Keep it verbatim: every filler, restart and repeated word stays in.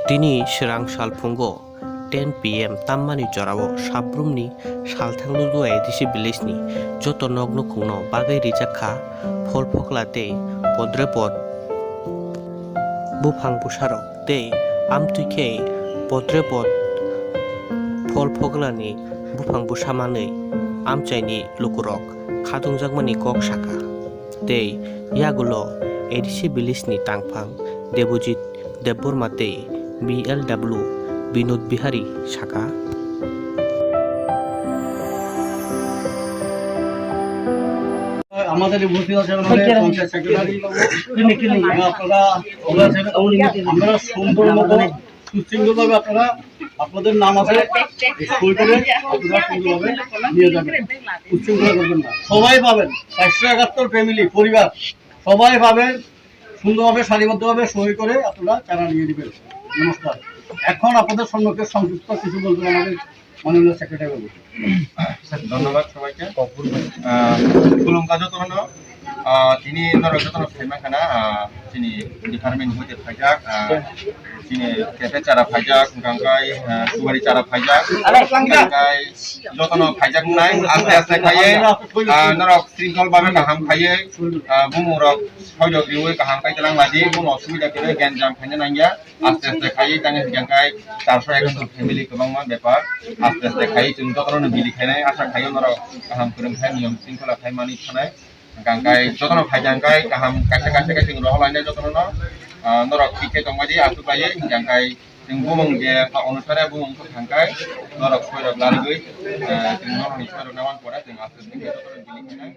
Tini swrang salphungo ten P M tammani jorao sabrumni salthang ludu A D C village ni joto nok nukhungno bagwi rijak kha phol phokla tei podrepot buphang bwsarok tei amtwi khe podrepot phol phoklani buphang bwsa manwi amchaini lukurok khatungjakmani kok sakha. Tei yagulo A D C village ni tangphang Debojit Debbarma tei B L W Binod Bihari sakha. আমাদের উপস্থিত আছেন আমাদের পঞ্চায়েত সেক্রেটারি বাবু। আপনারা, আমরা সম্পূর্ণ মতো সুশৃঙ্খলভাবে আপনারা, আপনাদের নাম আছে, সই করে আপনারা সুন্দরভাবে নিয়ে যাবেন। উচ্ছৃঙ্খলা করবেন না। সবাই পাবেন, চারশো একাত্তর ফ্যামিলি, পরিবার, সবাই পাবেন। সুন্দরভাবে, সারিবদ্ধভাবে সই করে আপনারা চারা নিয়ে নেবেন। নমস্কার। এখন আপনাদের সম্মুখে সংক্ষিপ্ত কিছু বলবেন আমাদের মাননীয় সেক্রেটারি বাবু। ধন্যবাদ সবাইকে। আহ, খুলুমকা যতননো, আহ, tini norok jotono phaima khana, ah, chini department hoite phaijak, ah, chini kete chara phaijak, hwnkhe, ah, suwari chara phaijak, hwnkhe jotono phaijak nai, aste aste khaiye, ah, norok sringkhol babe kaham khaiye, ah, bumung rok soirok riwi kaham khai tlang ladi, bono osubida kwrwi genjam khaina nangya, aste aste khaiye tang hwnkhe charso ekattor family kwbangma bepar, aste aste khaiye chwng jotono bili khainai, asa khaiyo norok kaham kwrwng khai niyom sringkhola khai mani thanai. Hwnkhe jotono phaikha hwnkhe kaham kaisa kaisa khe chwng rohor lainai jotono no, ah, norok thik khe tongbai di, aswk laiwi hwnkhe chwng bumung je onusare bumung thangkhe norok soirok larigwi, ah, chwng norokni soirok naman pore chwng aste aste khe jotono bili khainai.